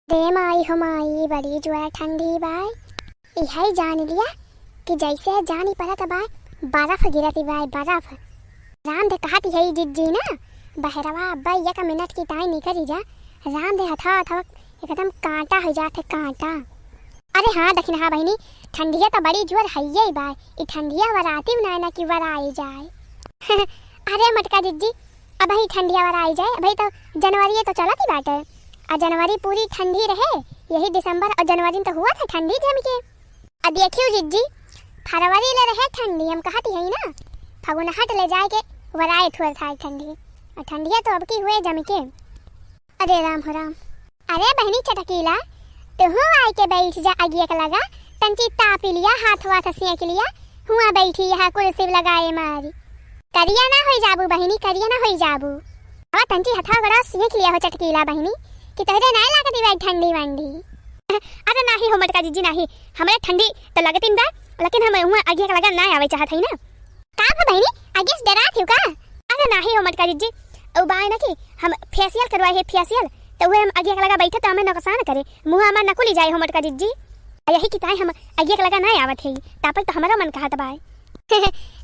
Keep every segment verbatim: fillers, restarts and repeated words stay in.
रे माई हो माई, बड़ी जोर ठंडी बाय। इहै जान लिया कि जैसे जानी पड़त बाय, बर्फ गिरत बाय, बर्फ। रामधे कहत है जिज्जी ना, बहरवा अब्बै एक मिनट की ताई निकरी जा, रामधे हथवा हथवा एकदम कांटा होइ जात है, कांटा। अरे हाँ दखिनहा बहिनी, ठंडिया तो बड़ी जोर हइये बाय, ई ठंडिया वराती नाय ना कि वराई जाए। अरे मोटका जिज्जी, अबही ठंडिया वराई जाए, अबही तो जनवरी तो चलत ही बाटे, आ जनवरी पूरी ठंडी रहे, यही दिसंबर और जनवरी में तो हुआ था ठंडी जम के। आ देखियो जिज्जी, फरवरी ले रहे ठंडी, हम कहत ही ना, फगुनहट ले जाए के वराए थोड़ था ठंडी, और ठंडिया तो अब की हुए जम के। अरे राम हो राम। अरे बहिनी चटकीला, तुहू आइके बैठ जा अगिया के लगा, तंची तापी लिया, हाथ वाथ सेंक लिया, हुआ बैठी यहाँ कुर्सी लगाए मारी। करिया ना होई जाबू बहिनी, करिया ना होई जाबू। अब तंची हथवा गोड़ा सेंक लिया हो चटकीला बहिनी, कि तोहरे नाय लागत बा ठंडी वंडी। अरे नाही हो मोटका जिज्जी नाही, हमरे ठंडी तो लगतिन बा, लेकिन हम हुआ अगिया के लगा ना आवे चाहत हई ना। का हो बहिनी, अगिया से डरात हो का? अरे नाही हो मोटका जिज्जी, उ बाय ना कि हम फेसियल करवाए है, फेसियल, तो उहे हम अगिया के लगा बैठे तो हमें नुकसान करे, मुँह हमार नकुली जाए हो मोटका जिज्जी। आ यही की ताई हम अगिया के लगा ना आवत है, तापक तो हमारो मन कहत बाय।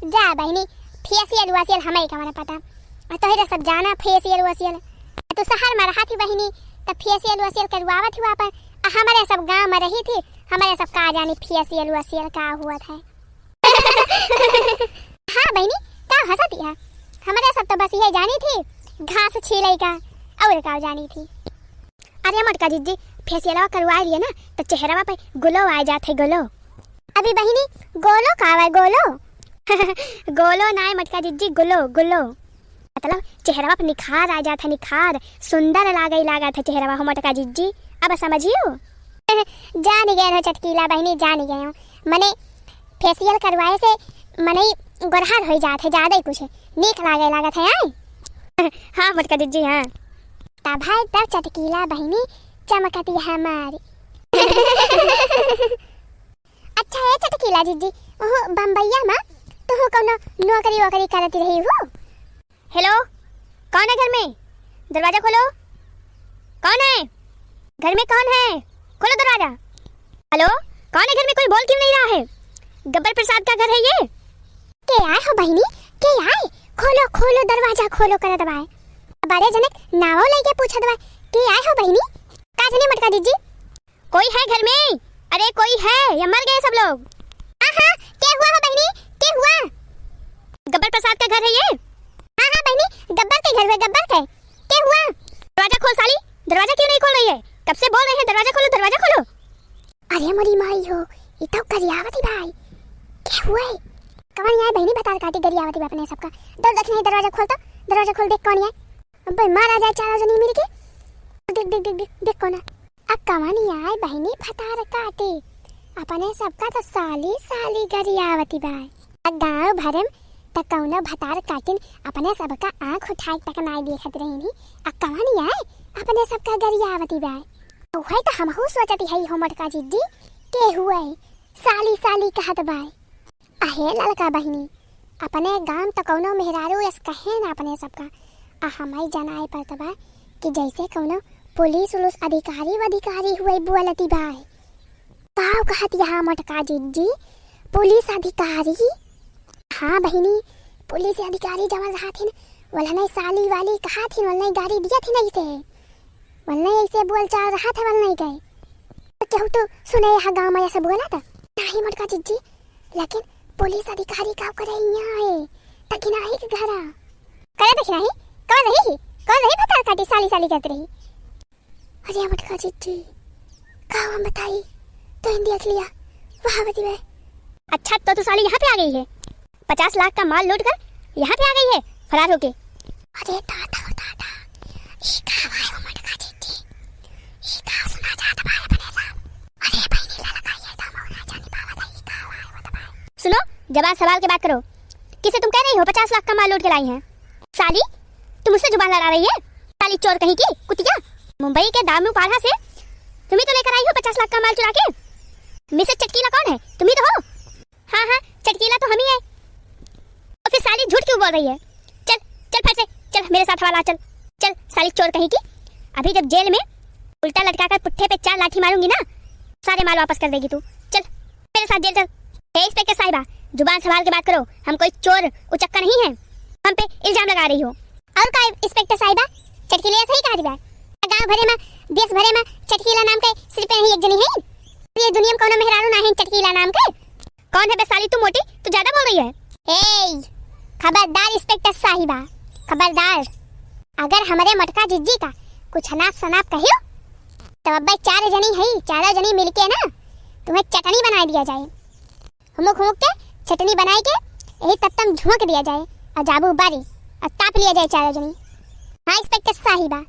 जा बहिनी, फेसियल वेसियल हमें का मने पता, आ तोहरे सब जाना फेसियल वेसियल। आ तू शहर में रहत ही बहिनी, तो फेसियल वेसियल करवावत ही अपन, आ हमारे सब गाँव में रही थी, हमारे सब का जानी फेसियल वेसियल का हुआ था। हाँ बहिनी, का हंसत है? हमरे सब तो बस यही जानी थी, घास छीले का, और का जानी थी। अरे मोटका जिज्जी, फेसियलवा करवा लिए ना, तो चेहरवा पे ग्लो आ जात है, ग्लो। अभी बहिनी, गोलो का आवे, गोलो? गोलो ना है मोटका जिज्जी, ग्लो, ग्लो। मतलब चेहरवा पे निखार आ जात है, निखार, सुंदर लागे लागत है चेहरवा हो मोटका जिज्जी। अब समझियो? जान गए हो चटकीला बहिनी, जान गए हो। मने फेसियल करवाए से मनई गोरहर हो जात है, ज्यादा ही कुछ नीक लागे लागत है, आय? हाँ मोटका जिज्जी, हाँ। तब है तब चटकीला बहिनी चमकती हमारी। अच्छा है चटकीला जिज्जी, ओहो बम्बैया में तुहू कौनो नौकरी वोकरी करती रही हो? हेलो, कौन है घर में? दरवाजा खोलो। कौन है? घर में कौन है? खोलो दरवाजा। हेलो, कौन है घर में? कोई बोल क्यों नहीं रहा है? गब्बर प्रसाद का घर है ये? के आए हो बहिनी? के आए? खोलो, खोलो, दरवाजा खोलो, करत बाय। बड़े जने नावो लेके पूछत बाय। के आए हो बहिनी? का जने मोटका जिज्जी? कोई है घर में? अरे कोई है या मर गए सब लोग? हाँ, हाँ, के हुआ हो बहिनी? के हुआ? गब्बर प्रसाद का घर है ये? हाँ, हाँ बहिनी, गब्बर के घर हुए, गब्बर के। के हुआ? दरवाजा खोल साली, दरवाजा क्यों नहीं खोल रही है? कब से बोल रहे हैं, दरवाजा खोलो, दरवाजा खोलो। अरे मोरी माई हो, ई तो गरियावती बाय। के हुए? कवन आए बहिनी भतार काटी गरियावती बाय अपने सबका। दौड़ दखिनहा, दरवाजा खोल तो, दरवाजा खोल, देख कवन आए। अबे मारा जाए चारों जनी मिलके। देख, देख, देख, देख, देख कौन है। अब कवन आए बहिनी भतार काटे। अपने सबका तो साली, साली गरियावती बाय। अब गाँव भर में त कौनो भतार काटिन अपने सबका आँख उठाए तक नाय देखत रही। अब कवन आए अपने सबका गरियावती बाय। वही तो हमहू सोचती है हो मोटका जिज्जी, के हुए साली, साली कहत बाय। अहे ललका बहिनी, अपने गाम त कौनो मेहरारू अस कहे ना अपने सबका। आ हमई जनाए परत बा कि जैसे कौनो पुलिस उलिस अधिकारी वधिकारी हुए बोलती बाय। काव कहत यहाँ मोटका जिज्जी, पुलिस अधिकारी? हाँ बहिनी, पुलिस अधिकारी जवन रहत हिन, वलनई साली वाली कहत हिन, वलनई गारी दियत हिन ऐसे। वलनई ऐसे बोल चाल रहत है, वलनई के। तो केहू तो सुने यहाँ गाँव में ऐसे बोलत? नाही मोटका जिज्जी, लेकिन पुलिस अधिकारी का करे यहाँ आए? दखिनही के घरा। करे दखिनही? कौन रही ही? कौन रही भतार काटी साली साली करत रही? अरे मोटका जिज्जी, का हम बताई? तो हिंदी अखिलिया, वहाँ बती बे। अच्छा, तो तू साली यहाँ पे आ गई है? पचास लाख का माल लूट कर यहाँ पे आ गई है फरार होके। अरे दादा, ओ दादा, ई का आवाज हो मोटका जिज्जी? ई का सुना जात बा अपने सब? अरे बहिनी ललका, ये तो मौला जानी पावा था, ई का आवाज होत बा? सुनो, जवाब सवाल के बात करो। किसे तुम कह रही हो पचास लाख का माल लूट के लाई हैं? साली, तुम मुझसे जुबान लड़ा रही है? साली चोर कहीं की, कुतिया। मुंबई के दामू पाड़ा से तुम ही तो लेकर आई हो पचास लाख का माल चुरा के। मिसेस चटकीला कौन है? तुम ही तो हो। हाँ, हाँ, चटकीला तो हम ही है। तो फिर साली झूठ क्यों बोल रही है? चल, चल फट से, चल मेरे साथ हवाला, चल, चल साली चोर कहीं की। अभी जब जेल में उल्टा लटका कर पुट्ठे पे चार लाठी मारूंगी ना, सारे माल वापस कर देगी तू। चल मेरे साथ जेल चल। ए इंस्पेक्टर साहिबा, जुबान संभाल के बात करो, हम कोई चोर उचक्का नहीं है, हम पे इल्जाम लगा रही हो। और का इंस्पेक्टर साहिबा, चटकीलिया सही कहा दिया। गांव भरे में, देश भरे में चटकीला नाम के सिर्फ यही एक जनी है। ये दुनिया में कौनो मेहरारू ना है चटकीला नाम के। कौन है बे साली तू मोटी, तू ज्यादा बोल रही है। ए, खबरदार इंस्पेक्टर साहिबा, खबरदार। अगर हमरे मोटका जिज्जी का कुछ अनाप शनाप कहियो, तो अब्बे चार जनी है, चारों जनी मिलके ना तुम्हें चटनी बनाए दिया जाए। हुमुक हुमुक के चटनी बनाए के यही तत्तम झोंक दिया जाए और जाबू बारी और ताप लिया जाए चारों जनी। हाँ इंस्पेक्टर साहिबा,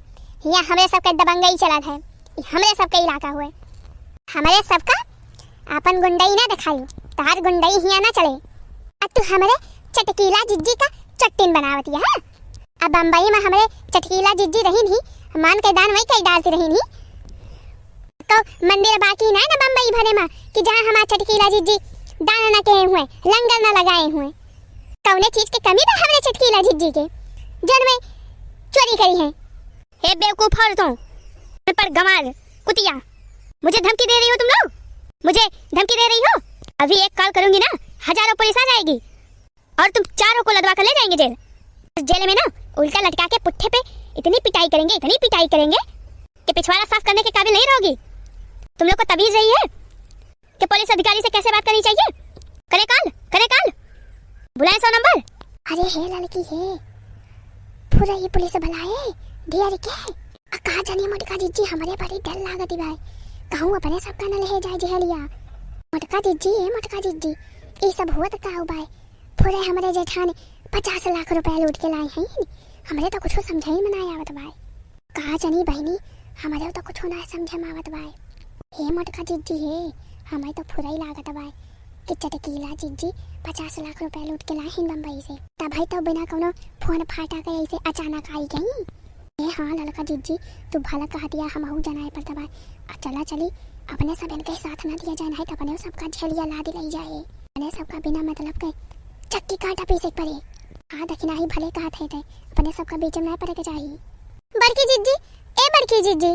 हियाँ हमरे सबके दबंगई चलत है, ई हमरे सबके इलाका हुए। हमरे सबका आपन गुंडई ना दिखाई, तहार गुंडई हियाँ ना चले। अब तू हमरे चटकीला जिज्जी का चट्टिन बनावत है, हाँ? अब बम्बई में हमरे चटकीला जिज्जी रहीन ही, मान के दान वही कई डालती रहीन ही। कौ मंदिर बाकी ना ना बम्बई भरे में कि जहाँ हमार चटकीला जिज्जी दान ना किए हुए, लंगर ना लगाए हुए। कौने चीज के कमी बा हमरे चटकीला जिज्जी के, जौन में चोरी करी है? हे बेवकूफ औरतों, पर गंवार कुतिया, मुझे धमकी दे रही हो तुम लोग? मुझे धमकी दे रही हो? अभी एक कॉल करूंगी ना, हजारों पुलिस आ जाएगी और तुम चारों को लदवा कर ले जाएंगे जेल। जेल में ना उल्टा लटका के पुट्ठे पे इतनी पिटाई करेंगे, इतनी पिटाई करेंगे कि पिछवाड़ा साफ करने के काबिल नहीं रहोगी। तुम लोग को तमीज रही है कि पुलिस अधिकारी से कैसे बात करनी चाहिए? करे कॉल, करे कॉल, बुलाए सौ नंबर। अरे हे लड़की हे, पूरा ये पुलिस बुलाए, ढेर के। आ का जानी मोटका जिज्जी, हमरे बड़ी डर लागत बाय, कहूँ अपने सबका न ले जाए जेहलिया। मोटका जिज्जी, ए मोटका जिज्जी, ई सब होत का बाय? पूरे हमरे जेठान पचास लाख रुपया लूट के लाए हैं, हमरे तो कुछ समझे में ना आवत बाय। का जानी बहिनी, हमरे तो कुछो ना समझे में आवत बाय। हे मोटका जिज्जी हे, हमें तो फुरई लागत बाय कि चटकीला जिज्जी पचास लाख रुपया लूट के लाए हैं बम्बई से। तब है तो बिना कौनो फोन फाटा के ऐसे अचानक आई गई। ए हाँ ललका जिज्जी, तू भला कह दिया, हमहू जनाए पर दबाए। आ चला चली, अपने सब इनके साथ ना दिया जाए, नहीं तो अपने सबका झेलिया लादी लई जाए। अपने सबका बिना मतलब के चक्की काटा पीसे के पड़े। हाँ दखिना ही भले कहत है ते, अपने सबका बीच में ना पड़े के चाही। बड़की जिज्जी, ए बड़की जिज्जी,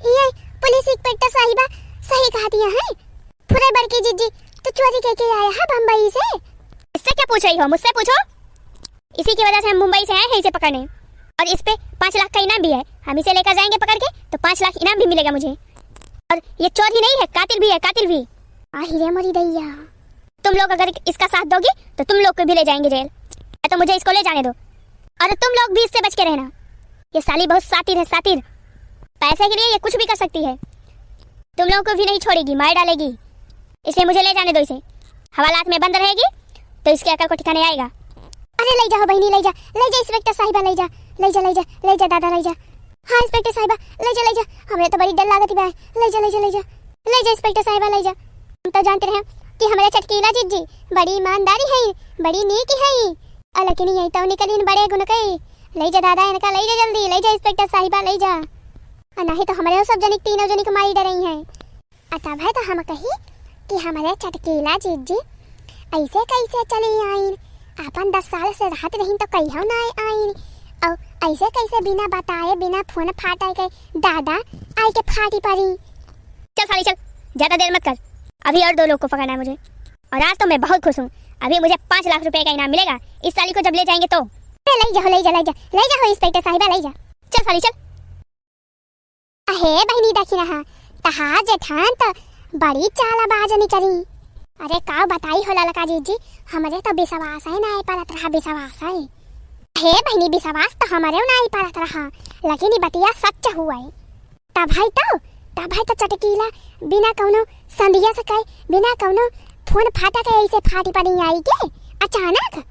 ये पुलिस इंस्पेक्टर साहिबा सही कहा दिया है। फुरे बड़की जिज्जी, तू चोरी करके आया है बम्बई से? इससे क्या पूछ रही हो? मुझसे पूछो। इसी की वजह से हम मुंबई से आए हैं इसे पकड़ने। और इस पे पाँच लाख का इनाम भी है। हम इसे लेकर जाएंगे पकड़ के तो पाँच लाख इनाम भी मिलेगा मुझे। और ये चोर ही नहीं है, कातिल भी है, कातिल भी। आहि रे मोरी दैया। तुम लोग अगर इसका साथ दोगी तो तुम लोग को भी ले जाएंगे जेल। या तो मुझे इसको ले जाने दो और तुम लोग भी इससे बच के रहना। ये साली बहुत शातिर है, शातिर। पैसे के लिए ये कुछ भी कर सकती है। तुम लोगों को भी नहीं छोड़ेगी, मार डालेगी। इसलिए मुझे ले जाने दो इसे। हवालात में बंद रहेगी तो इसके अकल को ठिकाने आएगा। अरे ले जाओ बहिनी, ले जा, ले जा इंस्पेक्टर साहिबा, ले जा, ले जा, ले जा, ले जा दादा, ले जा। हाँ इंस्पेक्टर साहिबा, ले जा, ले जा, हमरे तो बड़ी डर लागत बा। ले जा, ले जा, ले जा, ले जा इंस्पेक्टर साहिबा, ले जा। हम तो जानते रहे कि हमरे चटकीला जिज्जी बड़ी ईमानदारी है, बड़ी नीक है। आ लेकिन ये तो निकलिन बड़े गुण के। ले जा दादा इनका, ले जा जल्दी, ले जा इंस्पेक्टर साहिबा, ले जा। आ नहीं तो हमरे सब जनिक, तीनों जनिक मारी डरई हैं। आ तब है तो हम कही कि हमरे चटकीला जिज्जी ऐसे कैसे चली आइन? आपन दस साल से रहत रहीन तो कहियो ना आइन। और ऐसे कैसे बिना बताए, बिना फोन फाटे के दादा आई के फाटी पड़ी? चल साली चल, ज्यादा देर मत कर। अभी और दो लोग को पकड़ना है मुझे। और आज तो मैं बहुत खुश हूँ। अभी मुझे पाँच लाख रुपए का इनाम मिलेगा इस साली को जब ले जाएंगे तो। अरे ले जाओ, ले जा, ले जा, ले जाओ इंस्पेक्टर साहिबा, ले जा। चल साली चल। अहे बहिनी देखी रहा, तहार जेठान त बड़ी चालाबाज निकली। अरे का बताई हो ललका जिज्जी, हमरे तो विश्वास है ना परत रहा, विश्वास है। अहे बहिनी विश्वास तो हमरे ना परत रहा, लेकिन ई बतिया सच हुआ है। तब है तो, तब है तो चटकीला बिना कौनो संदिया से कहे, बिना कौनो फोन फाटा के ऐसे फाटी पड़ी आई के अचानक।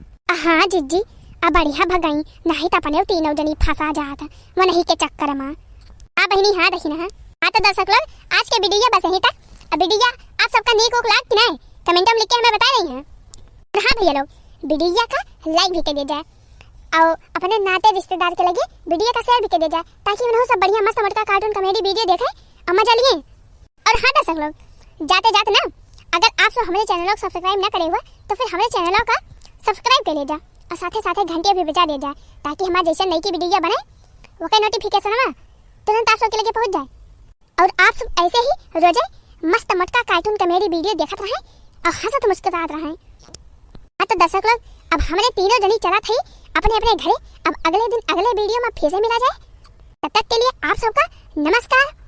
हाँ जिज्जी, अब बढ़िया भगई, नहीं तो अपने तीनों जनी फंसा जात वनही के चक्कर में। आ बहिनी, हाँ देखी ना, हाँ। हाँ तो दर्शक लोग, आज के वीडियो बस यहीं तक। अब वीडियो आप सबका नीक उक लाग कि नहीं, कमेंट में लिख के हमें बता रही हैं। और हाँ भैया लोग, वीडियो का लाइक भी कर दिया जाए और अपने नाते रिश्तेदार के लगे वीडियो का शेयर भी कर दिया जाए, ताकि उन्हों सब बढ़िया मस्त मोटका कार्टून कॉमेडी वीडियो देखें और मजा लिए। और हाँ दर्शक लोग, जाते जाते ना, अगर आप सब हमरे चैनल को सब्सक्राइब ना करे हुए तो फिर हमरे चैनल का सब्सक्राइब कर ले जा और साथे साथे घंटिया भी बजा दे जाए, ताकि हमारे जैसे नई की वीडियो बने, वो का नोटिफिकेशन ना तुरंत आप सबके लगे पहुँच जाए। और आप सब ऐसे ही रोजे मस्त मोटका cartoon comedy video देखत रहें और हंसत मुस्कुरात रहें। हाँ तो दर्शक लोग, अब हमरे तीनों जनी चलत हई अपने अपने घरे। अब अगले दिन अगले video में फिर से मिला जाए। तब तक के लिए आप सबका नमस्कार।